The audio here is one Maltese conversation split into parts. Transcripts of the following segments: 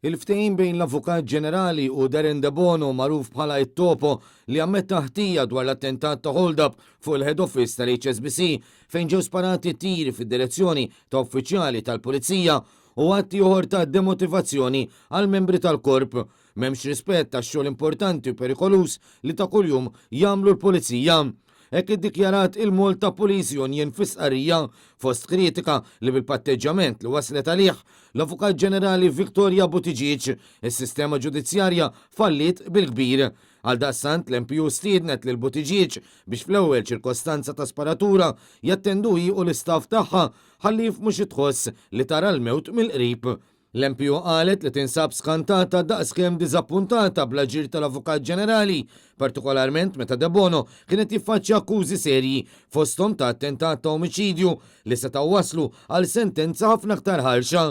Il-ftehim bejn l-Avukat Ġenerali u Darren Debono magħruf bħala it-Topo li ammetta ħtija dwar l-attentat ta' hold-up fuq il-head office tal-HSBC fejn ġew sparati tiri fid-direzzjoni ta' uffiċjali tal-Pulizija u att ieħor ta' demotivazzjoni għal membri tal-korp. M'hemmx rispett għax-xogħol importanti u perikoluż li ta' kuljum jagħmlu l-Pulizija. Hekk iddikjarat il-Malta Police Union fi stqarrija fost kritika li bil-patteġġjament li waslet għalih l-Avukat Ġenerali Victoria Buttigieg, is-sistema ġudizzjarja falliet bil-kbir. Għaldaqstant l-MPU stiednet lil Buttigieg biex fl-ewwel ċirkostanza ta' sparatura jattendu hi u l-istaff tagħha ħalli jifhmu xi tħoss li tara l-mewt mill-qrib. L-MPU qalet li tinsab skantata daqskemm diżappuntata bl-aġir tal-Avukat Ġenerali, partikolarment meta Debono kien qed jiffaċċja akkużi serji, fosthom ta' attentat ta' omiċidju li setgħu wasslu għal sentenza ħafna aktar ħarxa.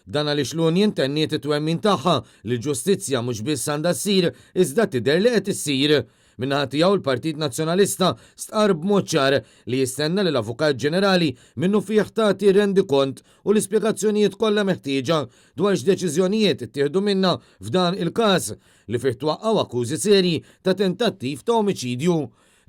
Dan għaliex l-union tenniet it-twemmin tagħha li l-ġustizzja mhux biss għandha ssir iżda tidher li qed issir. Min-naħa tiegħu l-Partit Nazzjonalista stqarr b'mod ċar li jistenna li l-Avukat Ġenerali minnufih tagħti rendikont u l-ispjegazzjonijiet kollha meħtieġa dwar x'deċiżjonijiet ittieħdu minnha f'dan il-każ li fih twaqqgħu akkużi serji ta' tentattiv ta' omiċidju.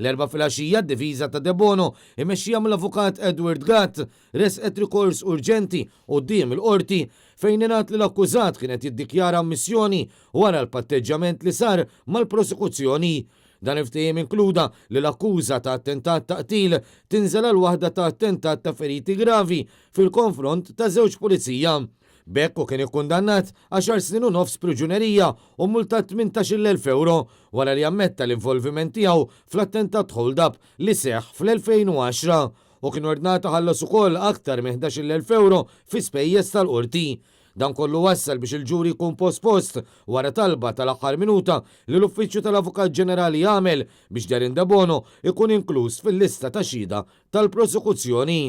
L-Erbgħa filgħaxija d-difiża ta' Debono, imexxija mill-Avukat Edward Gatt, ressqet rikors urġenti quddiem il-Qorti fejn ingħad li l-akkużat kien qed jiddikjara ammissjoni wara l-patteġġjament li sar mal-prosekuzzjoni. Dan il-ftehim inkluda li l-akkuża ta' attentat ta' qtil tinżel għal waħda ta' attentat ta' feriti gravi fil-konfront ta' żewġ pulizija. B'hekk hu kien ikkundannat għaxar snin u nofs priġunerija u multa 18,000 ewro wara li ammetta l-involviment tiegħu fl-attentat hold-up li seħħ fl-2010. Hu kien ordnat iħallas ukoll aktar minn 11,000 ewro fi spejjeż tal-qorti. Dan kollu wassal biex il-ġuri jkun pospost wara talba tal-aħħar minuta li l-Uffiċċju tal-Avukat Ġenerali għamel biex Darren Debono jkun inkluż fil-lista ta' xhieda tal-prosekuzzjoni.